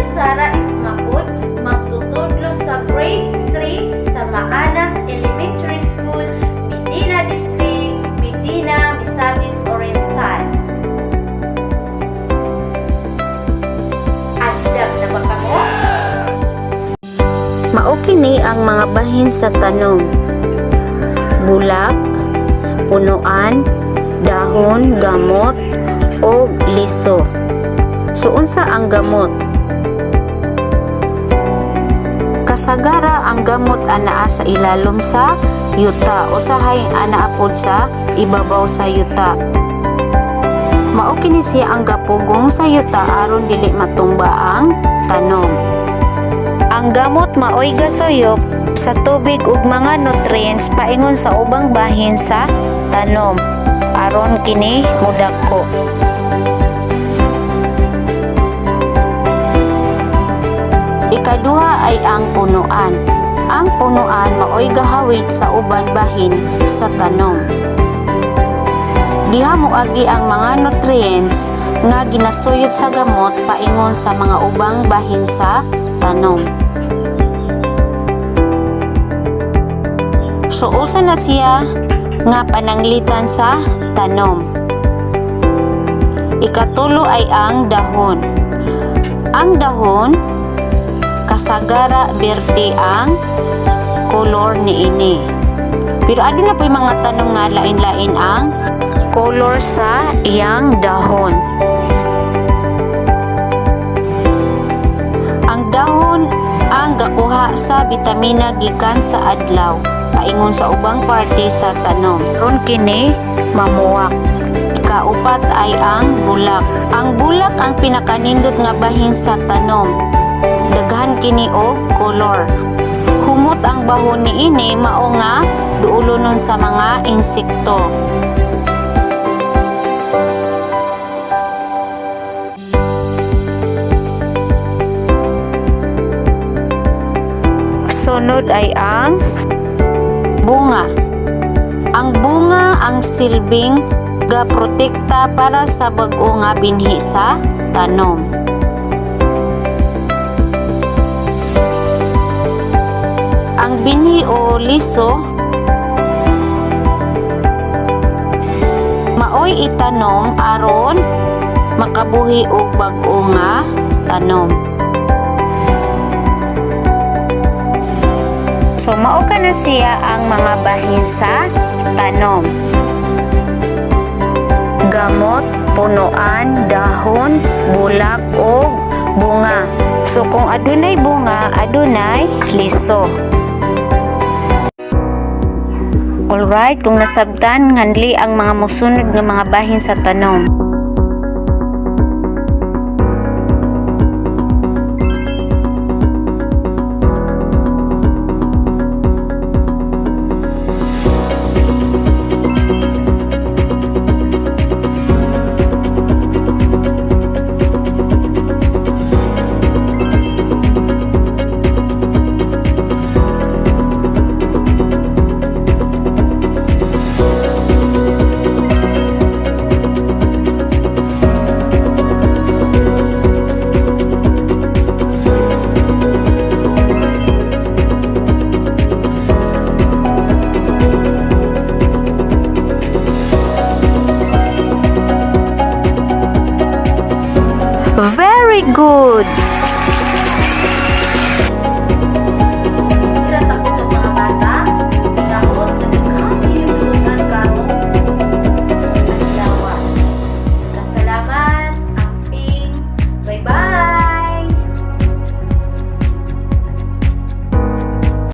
Sara Ismapod, magtutudlo sa Grade 3 sa Maanas Elementary School, Medina District, Medina, Misamis Oriental. Andam na ba kamo? Mao kini ang mga bahin sa tanom: bulak, punuan, dahon, gamot, o liso. So unsa ang gamot? Kasagara ang gamot anaa sa ilalom sa yuta, usahay anaa pod sa ibabaw sa yuta. Mao kini siya ang gapugong sa yuta aron dili matumba ang tanom. Ang gamot maoy gasuyop sa tubig ug mga nutrients paingon sa ubang bahin sa tanom aron kini modako. Ikaduha ay ang punuan. Ang punuan maoy gahawid sa uban bahin sa tanom. Diha moagi ang mga nutrients nga ginasuyop sa gamot paingon sa mga ubang bahin sa tanom. So usa na siya nga pananglitan sa tanom. Ikatulo ay ang dahon. Ang dahon kasagara berde ang color niini. Pero aduna po'y mga tanom nga lain-lain ang color sa iyang dahon. Ang dahon ang gakuha sa bitamina gikan sa adlaw paingon sa ubang parte sa tanom. Ron kini mamuwak. Ikaupat ay ang bulak. Ang bulak ang pinakanindot nga bahin sa tanom. Daghan kini og color. Humot ang bahon niini, mao nga duulonon sa mga insekto. Sunod ay ang bunga. Ang bunga ang silbing gaprotekta para sa bag-o nga binhi sa tanom. Ang binhi o liso maoy itanom aron makabuhi og bag-o nga tanom. So mao ka na siya ang mga bahin sa tanom: gamot, punuan, dahon, bulak ug bunga. So kung adunay bunga, adunay liso. Alright, kung nasabtan, nganli ang mga musunod nga mga bahin sa tanom. Very good!